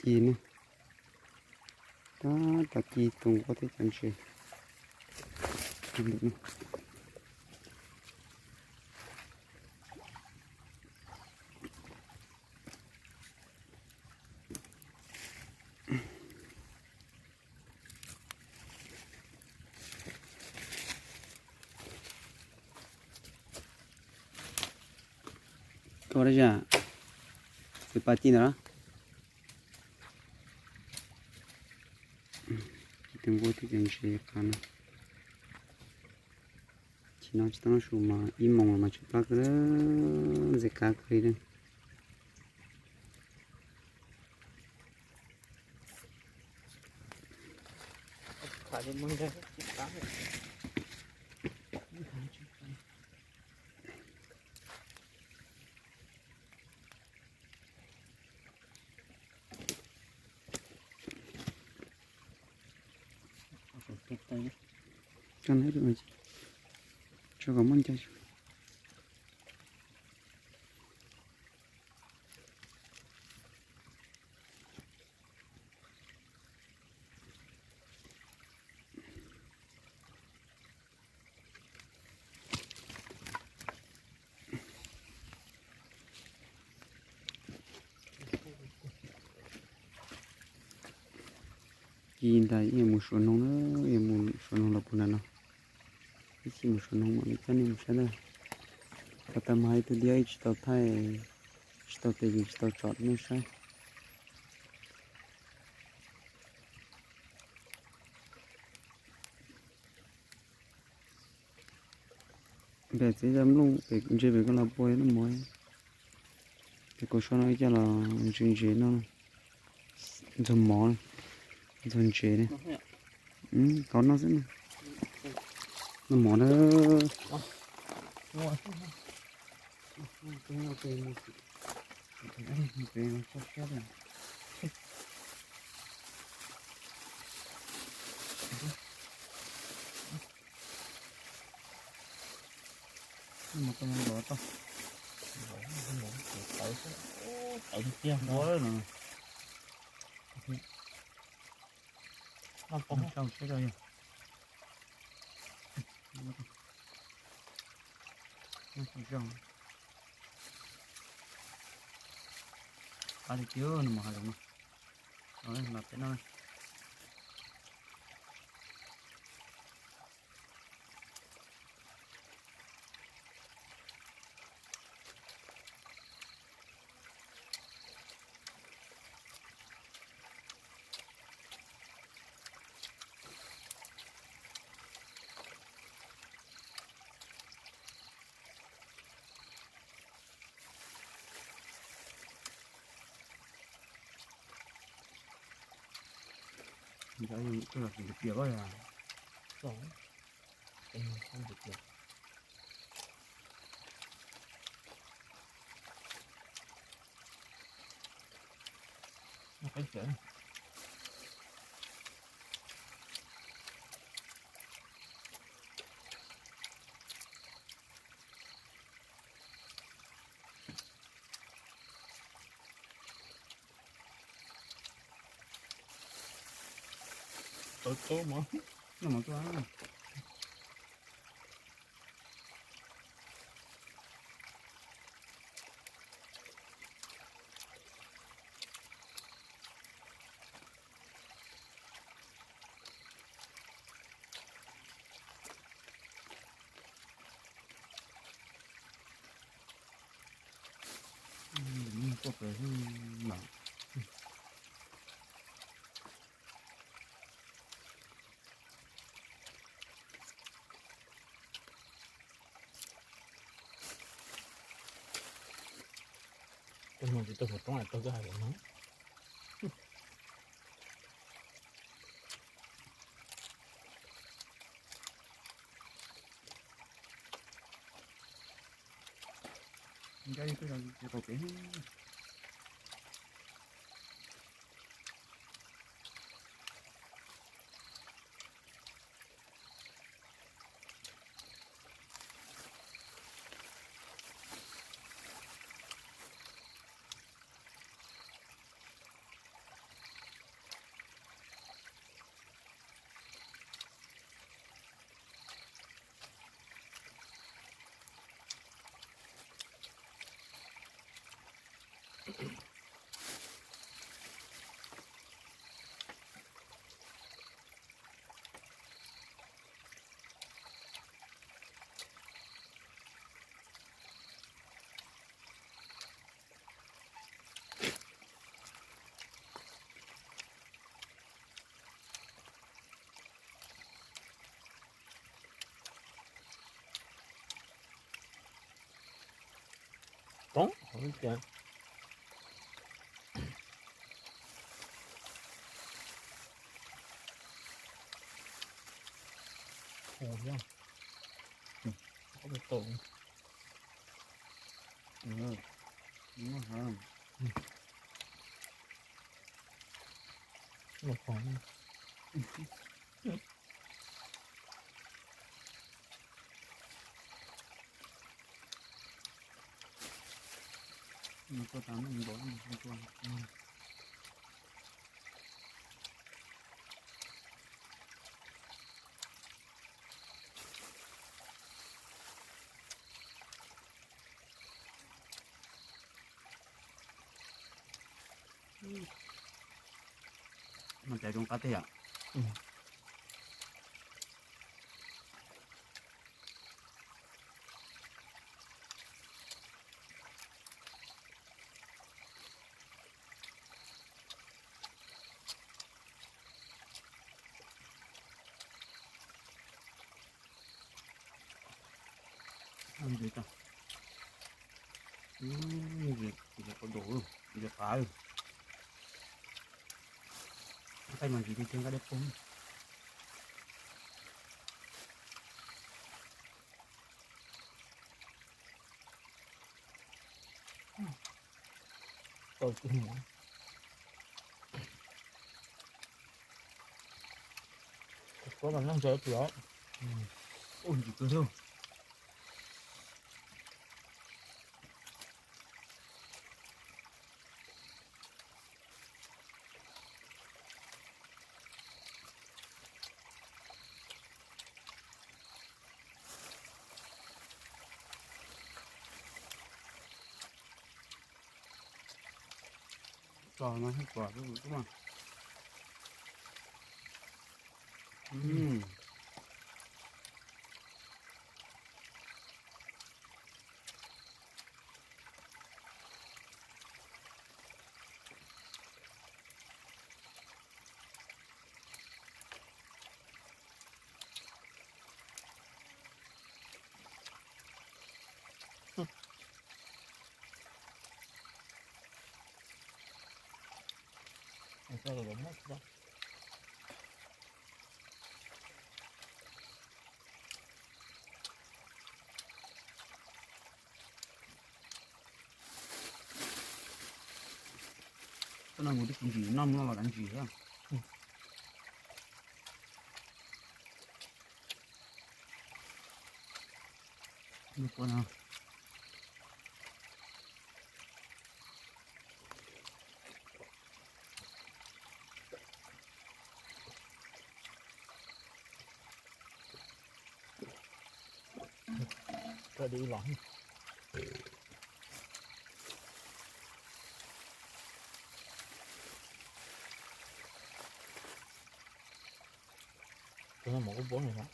Ci ne, tab tom ci tus nquab thiab cov ntses. Koj ua dab tsi? Tus pab ci ntawd los? Tus nquab twb cov ntses qab no. Tsis no tsis tau noj su mas ib moos los mas tsis pab kawg, ntxim qab kawg li. Tso kom muaj ncaj. Ci ntawd yuav mus suav noog na, yuav mus suav noog los puag nram no. Ib chim mus suav noog mam li coj nej mus saib na. Thaum tas mas hais tus diav tsis tau thaij, tsis tau tes yus tsis tau tsom rau nej saib. Pem txiv zaj nplooj pem ntse pem koj los pua noj mov. Pem kaum so no coj los ntse ntse no. Ntxuag mov, ntxuag ntses ne. Kauv no xwb na. Noj mov na. Tawv tiag no. Noj poob rau seb rau yog. Noj poob zoo. Qab tiag tiag no mas hav zoov no. Los peb noj. Nco yus twb los tsis piam os. Tawv txob mov, noj mov txob. Tus no tsis tau hauv roob, tau koj hais no. Nco ib tug tsis tau pem. Toob hauv li cas. Hu thiab. Ob tug tau. Los khoom. Mas caiv zoo qab tiag yom. Ntses tag, ntses qav, ntses qav, qaij mas ntsis tiag tiag nqa dej poob. Tau kiag. Kuv mas noj ntses tiag. Ub, ntsis kawg thiab. Tso no hib pom xwb mas. Tau no mus twb tsis ntsim noj, mus noj los kav ntsis thiab. Ua no. Koj di los. Tus no mov kuj npoob li thiab.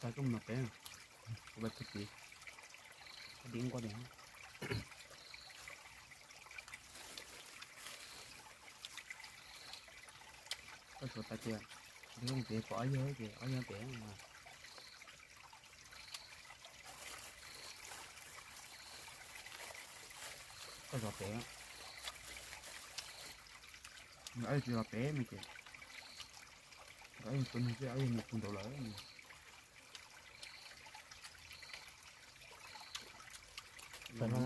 Tag koj mus noj peb, kuv pais tug tid, koj di nkuaj di. Koj suav tas ces, koj mus pem pom ob yawg ces ob yawg pem. Koj zov pem, ob yawg tsis zov pem no ces, ob yawg tus neeg thiab ob yawg mus puag nraud lawm. Tam no,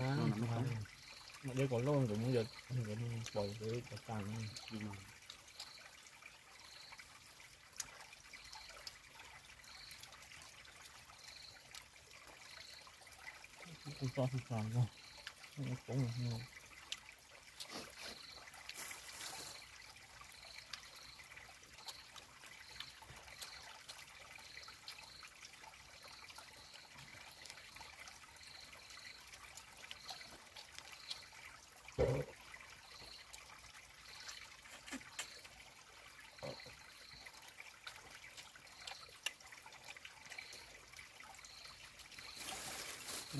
no dej kaus loj nkawd muab, nkawd pom nkawd cov tas no. Kuj tso tsis tso no, poob no.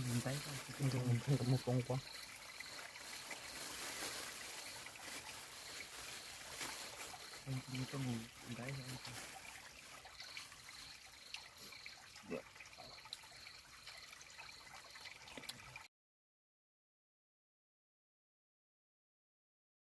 Ntaib, ntaib, ntaib, ntaib.